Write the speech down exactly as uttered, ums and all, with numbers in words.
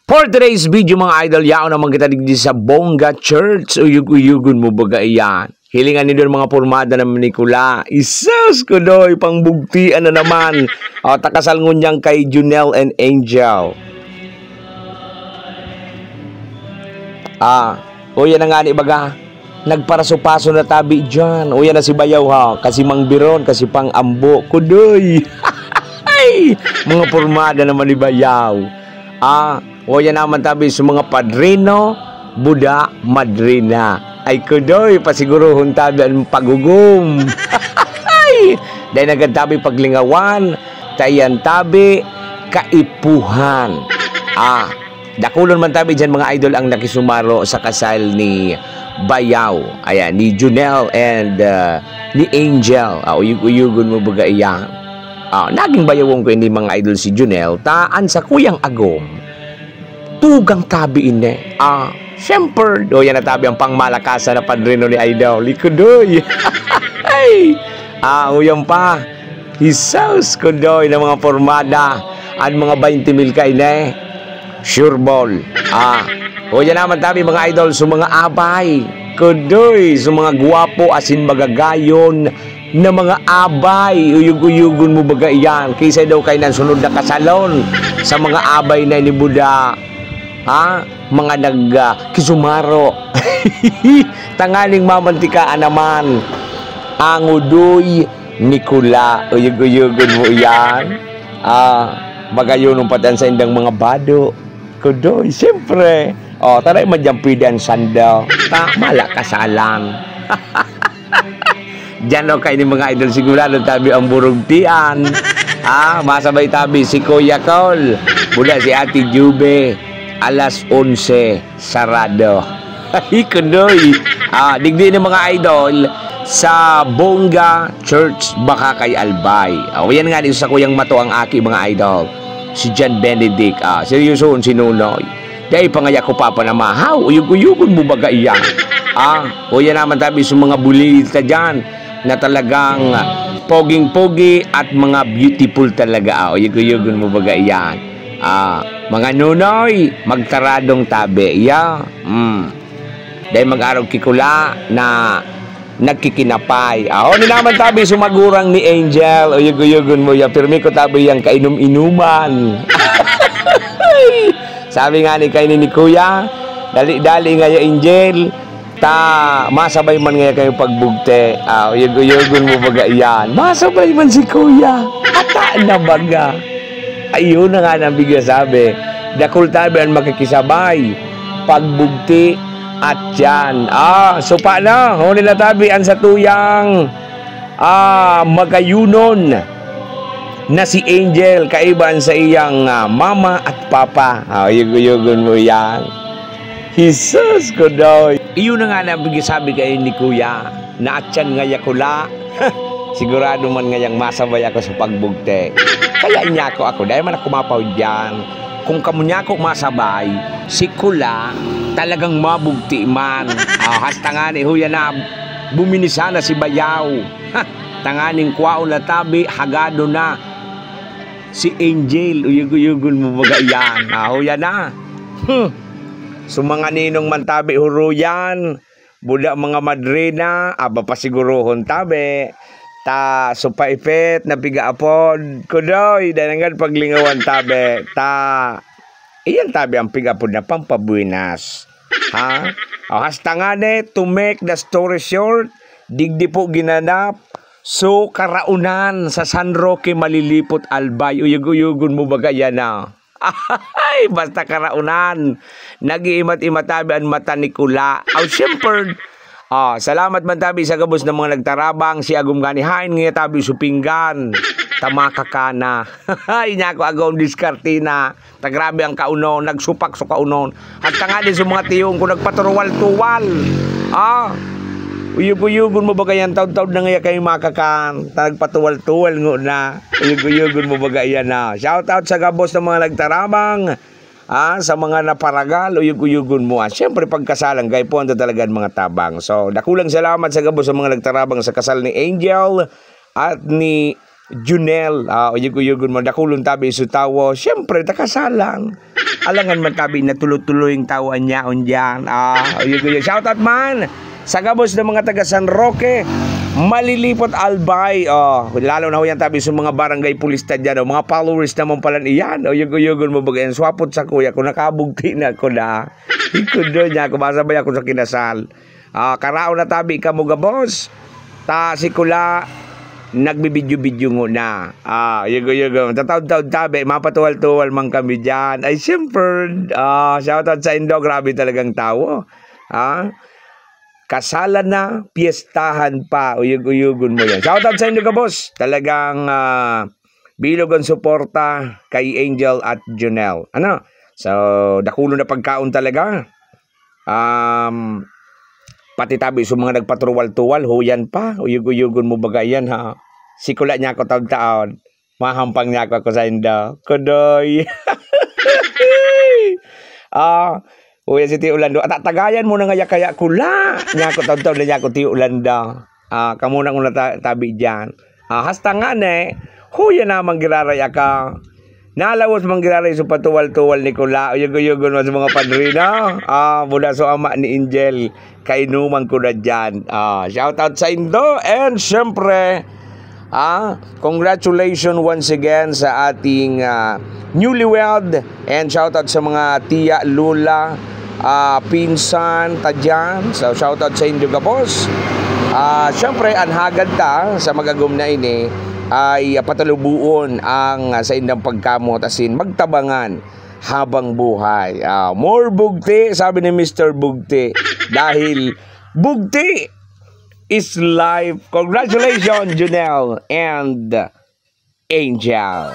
For today's video, mga idol, yaon naman kita digdi sa Bongga Church. Uyog-uyogon mo baga iyan. Hilingan nindo ang mga pormada na manikula. Isus ko doy, pangbugtian na naman. O, takasal ngunyan kay Junel and Angel. Ah, o yan na nga ni baga. Nagparaso-paso na tabi dyan. O yan na si Bayaw ha. Kasi Mang Biron, kasi pang ambo. Kudoy! Ay! Mga pormada naman ni Bayaw. Ah, o yan naman tabi sa mga padrino, buda, madrina. Ay kudoy, pasiguruhon tabi ang pagugom. Ay! Dahil nagkatabi paglingawan, tayan tabi, kaipuhan. Ah, dakulon man tabi dyan mga idol ang nakisumaro sa kasal ni Bayaw. Ayan, ni Junel and uh, ni Angel. Ah, uyog-uyogon mo baga iyan. Ah, naging bayawon ko ini mga idol si Junel. Ta, an sa kuyang agom, tugang tabi ini. Ah, siyempre, o yan na tabi ang pangmalakasan na padrino ni Idol. Likodoy. Ay! Ah, uyan pa. Hisaus, kudoy na mga pormada. An mga twenty mil ka ini. Sure ball. Ah, o yan naman tabi mga idol sa mga abay. Kudoy sa mga gwapo asin magagayon na mga abay. Uyog-uyogon mo baga iyan. Kaysa daw kay nan sunod na kasalon sa mga abay na ni Buda. Ha? Mga nag, ah, kisumaro. Tanganing mamantikaan naman ang udoy ni Kula. Uyog-uyogon mo iyan. Ah, magayon ang patan sa indang mga bado. Kudoy, siyempre. O, taray man dyan pwede ang sando. Ta, mala kasalan. Diyan o kaini mga idol, sigurado tabi ang burugtian. Ah, masabay tabi si Kuya Col. Buda si Ate Jube. Alas onse, sarado. Ay, kudoy. Ah, digdi ni mga idol sa Bongga Church, baka kay Albay. Ah, yan nga din sa kuyang mato ang aki mga idol. Si John Benedict. Ah, seryoso si Nunoy. Dai pa ngaya ko papanamahaw, uyog-uyogon mo baga iyan? Ah, o yan naman tabi sa mga bulilita dyan na talagang poging-pogi at mga beautiful talaga. Ah, uyog-uyogon mo baga iyan? Ah, mga nunoy, magtaradong tabi. Ya, mm. Dahil mag-arog kikula na nagkikinapay. Aho ni naman tabi sumagurang ni Angel, uyog-uyogon mo ya, pirmi ko tabi yang kainom-inuman. Sabi nga ni kaini ni Kuya, dali-dali nga ya, Angel, ta masabay man nga kayo pagbugte. Ah, uyog-uyogon mo baga iyan. Masabay man si Kuya. Ata na baga. Ayun na nga nang bigla sabi. Dakul tabi ang makikisabay. Pagbugti at yan. Ah, supa na. Huli na tabi ang satuyang, ah, magayunon na si Angel, kaiba an saiyang, ah, mama at papa. Ah, uyog-uyogon mo yan. Jesus ko daw. Iyo na nga na sabi kayo ni Kuya, na atyan nga yakula. Sigurado man ngayang masabay ako sa pagbugte. Kaya inyako ako, dahil man ako mapahudyan. Kung kamo niya ako masabay, si Kula talagang mabugti man. Ah, hasta nga ni Huya na bumini sana si Bayaw. Ha, tanganing kwaon na tabi, hagado na. Si Angel, uyog-uyogon mo baga iyan. Ah, Huya na. Hmm. So mga ninong man tabi, huruyan. Buda mga madrina, aba pasigurohon tabi. Ta, supaipit na pigaapod. Kudoy, danangan paglingawan tabi. Ta, iyan tabi ang pigaapod na pampabuenas. Ha? O, hasta nga ne, to make the story short, digdi po ginanap. So, karaunan sa San Roque, Malilipot, Albay. Uyog-uyogon mo baga yan, ah? Ay, basta karaunan. Nag-iimat-imat tabi an mata ni Kula. Aw, siyempre. Ah, salamat man tabi sa gabos na mga nagtarabang. Si Agom gani hain nga tabi supinggan. Tamaka ka na. Ay, nako, Agom, diskartina. Ta grabe ang kaunon, nagsupak sa kaunon. Hasta nga din sa mga tiyon ko, nagpaturuwal-tuwal. Ah, uyog-uyogon mo ba kayang taod-taod na ngaya kayo makakan? Ta nagpatuwal-tuwal ngo na. Uyog-uyogon mo baga iyan na. Shout out sa gabos ng mga nagtarabang. Ah, sa mga naparagal, uyog-uyogon mo. Ah, siyempre, pagkasalang, gaipuan ta talaga ang mga tabang. So, dakulang salamat sa gabos sa mga nagtarabang sa kasal ni Angel at ni Junel, ah, uyog-uyogon mo, dakulon tabi su tawo. Siyempre, takasalang. Alangan man tabi na tulo-tuloy ang tawo an yaon diyan. Ah, uyog-uyog. Shout out man sa gabos ng mga taga San Roque, Malilipot, Albay. Oh, lalo na ho yan tabi sa mga barangay pulis ta dyan. Oh, mga followers naman pala iyan. Uyog-uyogon mo baga yan. Swapot sa kuya ko, nakabugti na ako na. Ikudo niya ako, masabay ako sa kinasal. Ah, karaon na tabi kamo gabos. Ta si Kula, nagbibidyo-bidyo nguna. Ah, yugo-yugo. Tataod-taod tabi, mapatuwal-tuwal man kami diyan. Ay, siyempre, ah, shoutout sa Indo, grabe talagang tawo. Ah, kasalan na, piyestahan pa, uyog-uyogon mo yan. Shoutout sa Indo, gabos. Talagang, ah, bilog ang suporta kay Angel at Junel. Ano? So, dakulo na pagkaon talaga. Um, pati tabi sa mga nagpaturuwal-tuwal, huyan pa, uyog-uyogon mo baga yan, ha? Si Kula niya ako taon-taon, mahampang niya ako, ako sa Indo. Kudoy! Ah, uya si Tio Lando, at tagayan mo na nga kaya Kula. Niya ako taon-taon na niya ako, Tio Lando. Ah, kamo na una ta-, tabi diyan. Ah, hasta nga ne, huya naman giraray aka. Nalawas man giraray sa patuwal-tuwal ni Kula. Uyog-uyogon mo sa mga padrino. Ah, mula sa ama ni Angel. Kainuman ko na dyan. Ah, shout out sa Indo. And syempre, ah, congratulations once again sa ating, ah, newlywed. And shout out sa mga tiya, lola, ah, pinsan, ta dyan. So, shout out sa Indo, gabos. Ah, syempre, an hagad ta sa magagom na ini ay, ah, patalubuon ang, ah, sa indang pagkamot, asin magtabangan habang buhay. Ah, more bugti, sabi ni Mister Bugti. Dahil bugti is life. Congratulations, Junel and Angel.